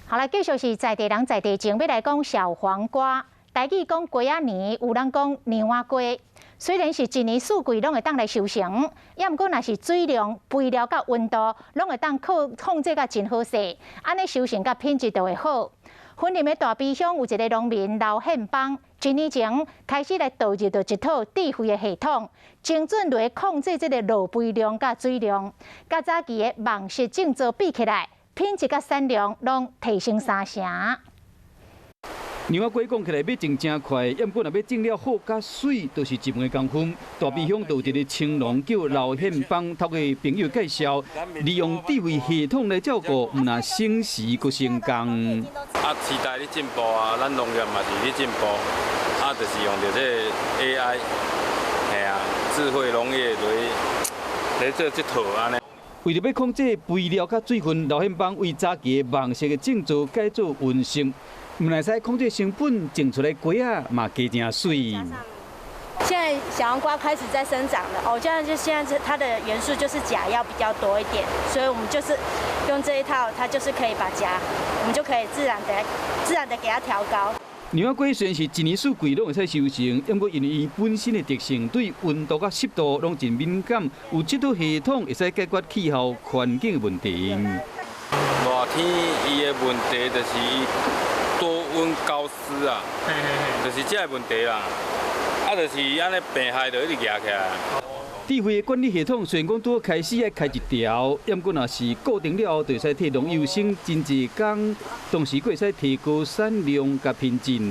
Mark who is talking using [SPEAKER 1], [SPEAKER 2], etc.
[SPEAKER 1] 好來，繼續是在地人在地情，欲來講小黃瓜。台語講瓜仔年，有人講娘仔瓜。雖然是一年四季攏會當來收成，抑毋過若是水量、肥料佮溫度，攏會當控制甲真好勢，按呢收成佮品質就會好。雲林的大埤鄉有一个農民劉憲邦，一年前開始來導入著一套智慧的系統，精準來控制這个落肥量佮水量，佮早期的網式種植比起來，品質佮產量攏提升三成。
[SPEAKER 2] 娘仔瓜講起來欲種誠快，毋過若欲種了好佮媠，就是一門的功夫。大埤鄉就有一个青農叫劉憲邦，透過朋友介紹，利用智慧系統來照顧，毋但省時閣省工。
[SPEAKER 3] 啊，時代咧進步啊，咱農業嘛是咧進步，啊，就是用著這个 AI，嘿啊，智慧農業來來做這套按呢。
[SPEAKER 2] 為著欲控制肥料佮水分，劉憲邦為早期的網式的種植改做溫室，毋但使控制成本，種出來瓜仔嘛加誠媠。
[SPEAKER 4] 現在小黃瓜開始在生長了，哦，這樣就現在它的元素就是鉀要比較多一點，所以我們就是用這一套，它就是可以把鉀，我們就可以自然的給它調高。
[SPEAKER 2] 娘仔瓜雖然是一年四季攏會使收成，毋過因為伊本身的特性，對溫度佮濕度攏真敏感，有這套系統會使解決氣候環境的問題。
[SPEAKER 3] 熱天伊的問題就是多溫高濕啊，就是這个問題啦。啊，就是按呢病害就一直夯起來。
[SPEAKER 2] 智慧的管理系統雖然講拄開始愛開一條，毋過若是固定了後，就會使替農友省真濟工，同時閣會使提高產量佮品質。